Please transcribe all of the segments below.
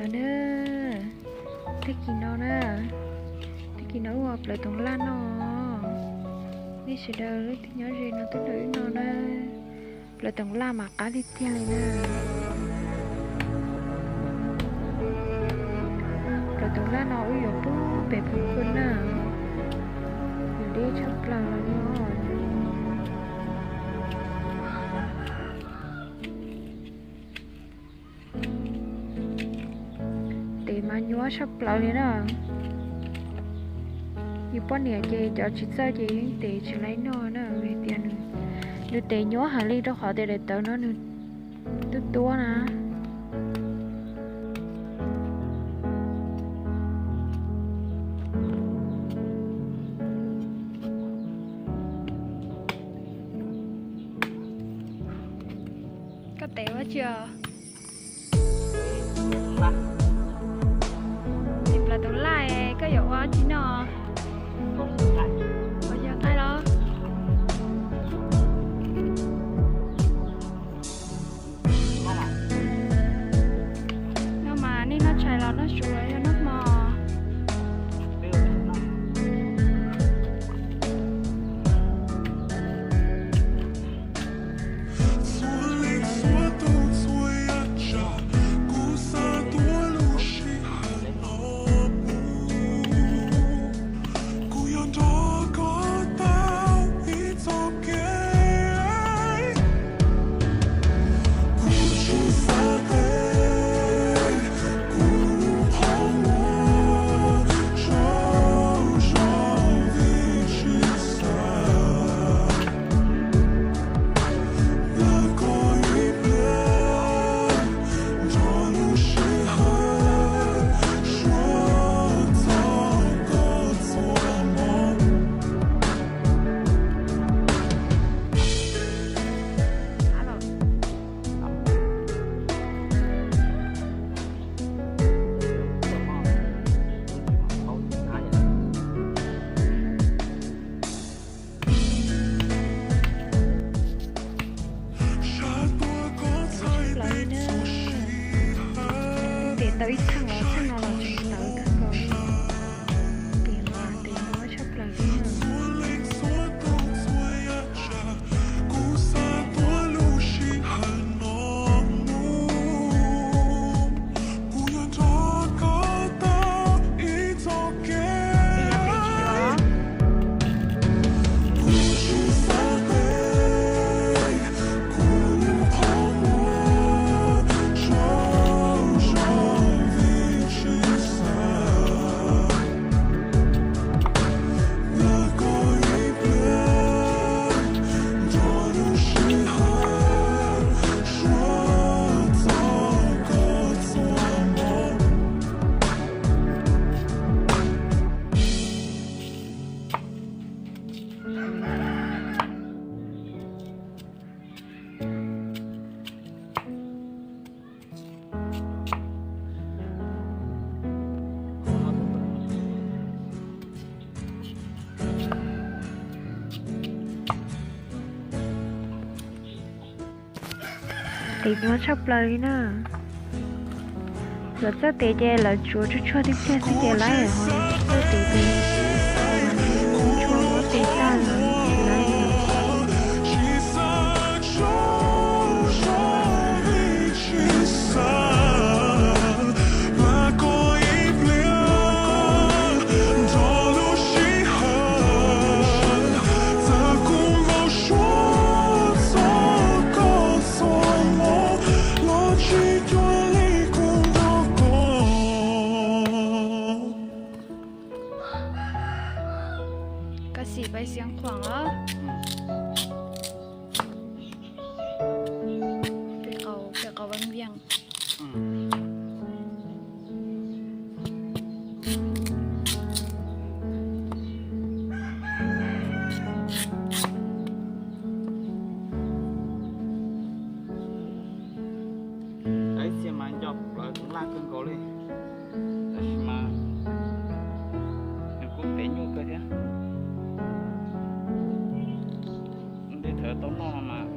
Na, tag kis no na, tag kis no wb ua plaws toov laj no. Nej sawv daws leej twg nyob ze no tuaj nrog wb noj na. Plaws toov laj mas qab tiag tiag li na. Plaws toov laj no wb yuav pub pem pub pw na. Yuav deb tshaj plaws li os. Tes mas nyuaj tshaj plaws li na. Yus poj niam ces cov tsis txawj ces yeej tes tsis laib noj na, vim tias nws tes nyuaj heev li rau qhov tias daim tawv no nws tuab tuab na. Koj tes ua tsi os? Tes plaws toov laj, koj yuav ua tsi no? Ua yog nqaij los? No mas nej noj tshais los noj su los yog noj hmo? Tshaj plaws li na. Tes tau ib txheej los txheej no los tseem tawv kawg nkaus li. Tes no tes no tshaj plaws li na. Tes no tshaj plaws li na. Lawv txawj tes ces lawv tsuav tsuag tsuag tiag tiag xwb ces laib, ho lawv txawj tes ces tsuag muab tes tag los tsis laib li. Koj xim pais xiav khuam os. Peb qau, peb qau vaj viaj. Ib txhia mas nco plaws toov laj kawg nkaus li, tab sis mas nws kuj tes nyuaj kawg thiab. Tej thaum tau noj no mas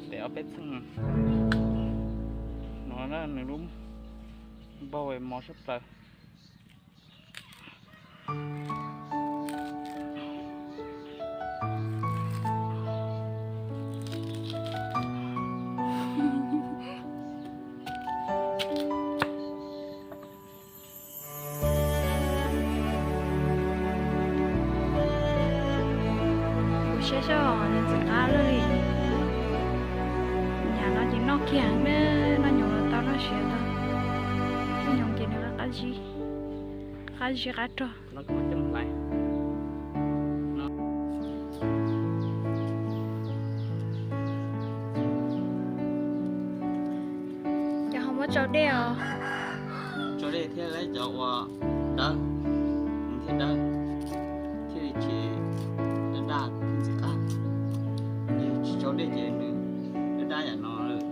tes ob peb txheej no na, nws lub Npauj mos sab plaws. Kuv saib seb nws ntxim qab lawm li. Nyam no ces noj kiag ne, noj nyoos los tau, noj siav tau. Noj nyoos ces nws qab zib, qab zib qab rog. Cov ho muab tsau dej os. Tsau dej thiab, cov uas dawb, nws thiaj dawb, thiaj li tsis daj daj thiab ntxim qab. Yog tsis tsau dej ces nws daj daj yam no lawm.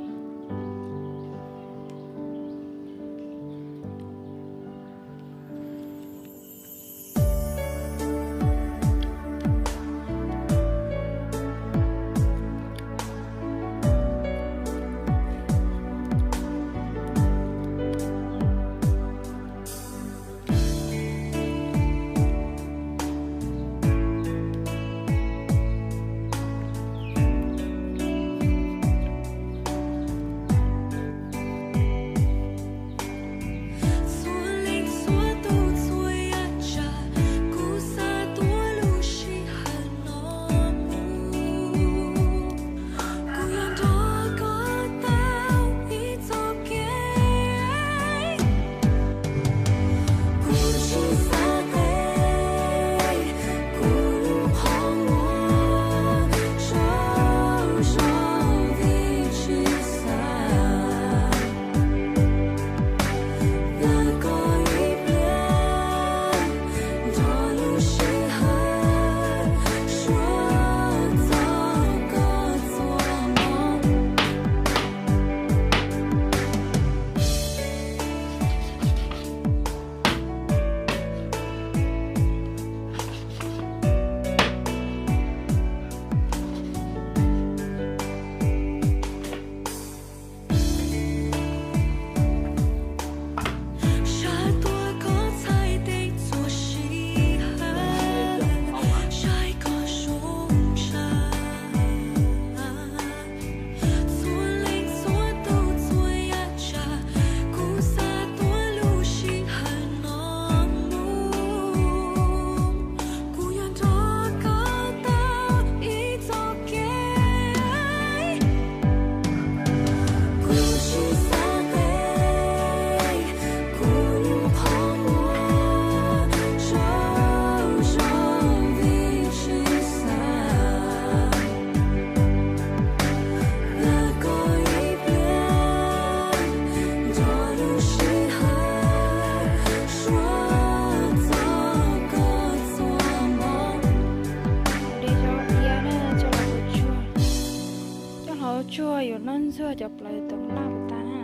Coj los ua tsuag yuav noj ntxuag cov plaws tau laj puas tag na.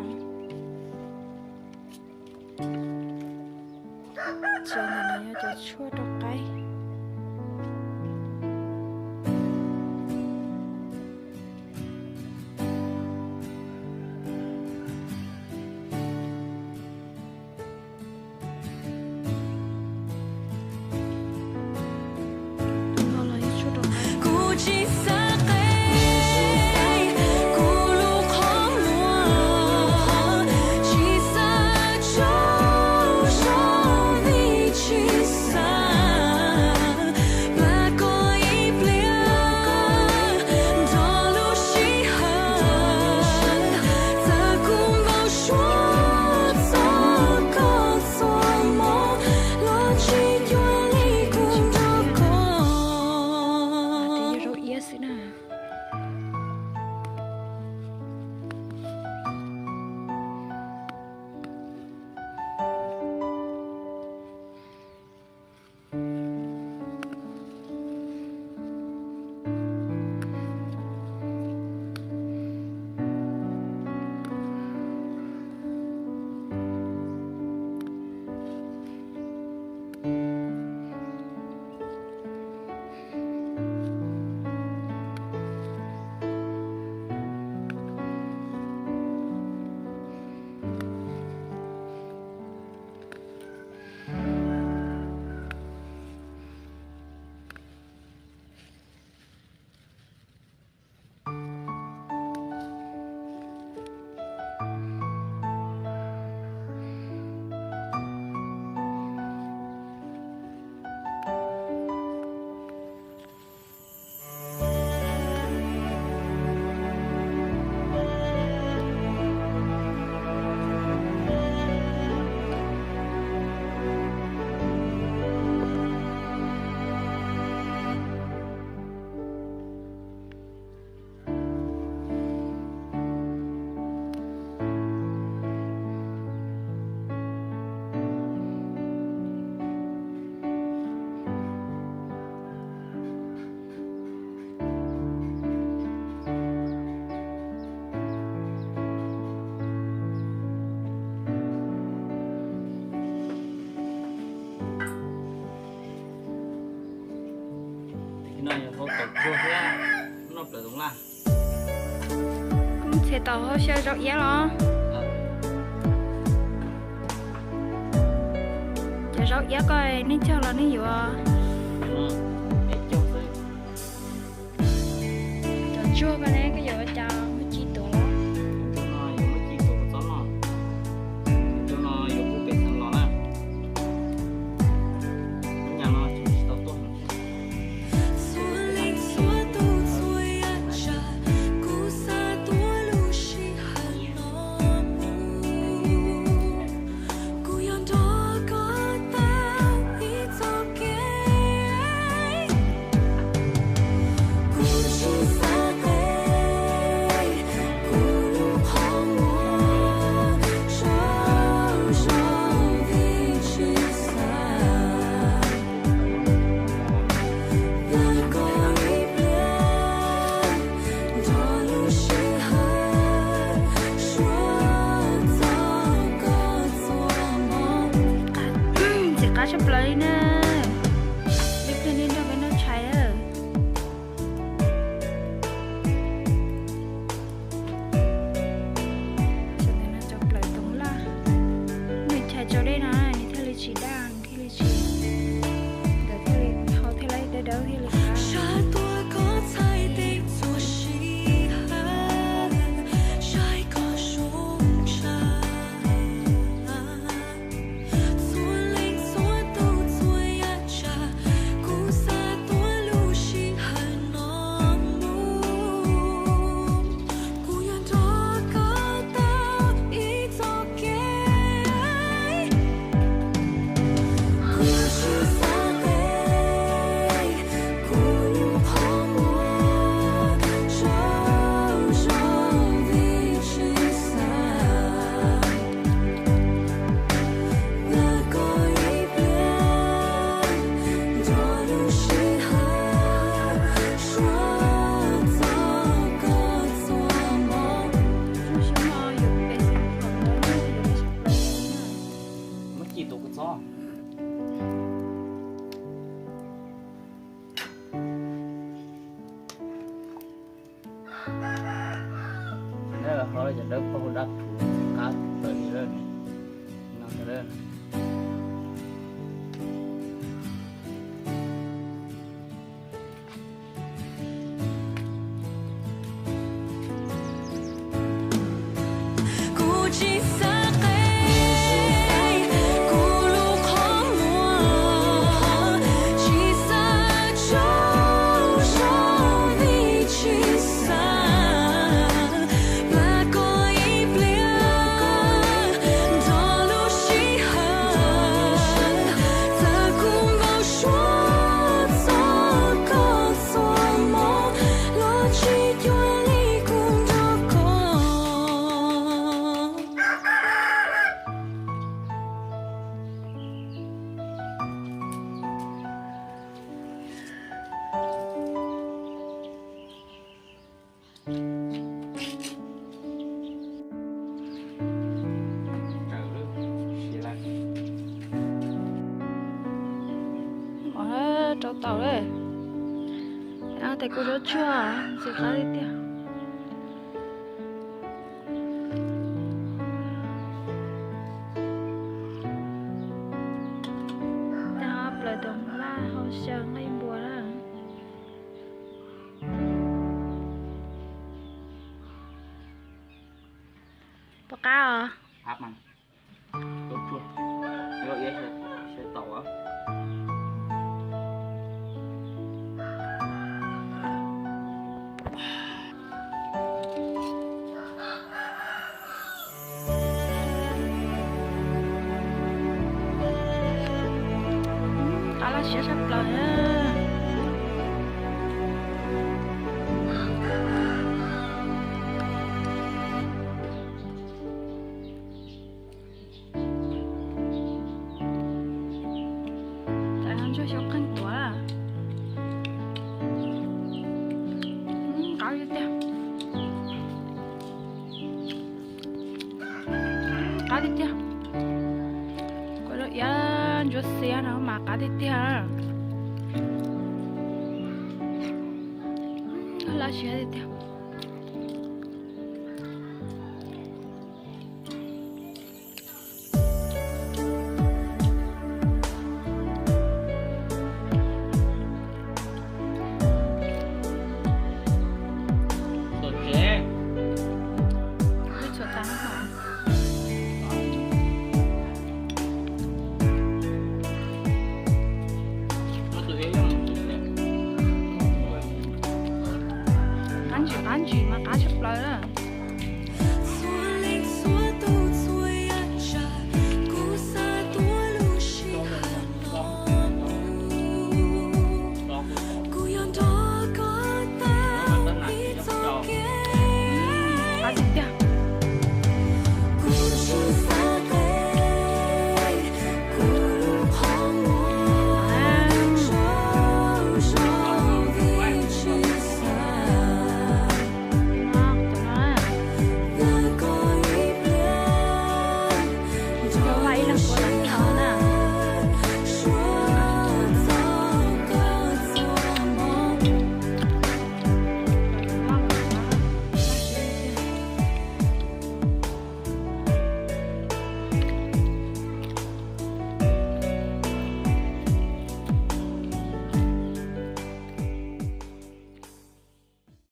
Cov no yog cov tshuaj rau qaib. Kuv tsis xav qe kuv lub qhov muag, tsis xav tsaug zog vim tsis xav Tes tau hauv xyaw zaub iab los? Cov zaub iab ko nej cog los nej yuav? Cov ntsuag ko ne koj yuav ua cas, muab ci tuav los? Ntxim qab tshaj plaws li na. Ib pliag nej nrog peb noj tshais na. Cov plaws toov laj, nws chais tsau dej no nws thiaj li tsis daj, nws thiaj li tsis, nkawd thiaj li hau thiaj li dawb dawb thiaj li qab. Muab ci tuav kua txob. Neb los qhov cov dawb paug dab rhuv qab plaws li lawm no. Rau tau lawm. Tes kuj zaub tsuag, ntxim qab li tiag. Tes ho plaws toov laj hau xyaw nqaij npua na. Puas qab os? Qab laj siab tshaj plaws na. Ntsuag xyoob qeeg tuav. Qab tiag tiag. Qab tiag tiag. Kuv lub iab ntsuab xiab no mas qab tiag tiag. Laj siab tiag tiag.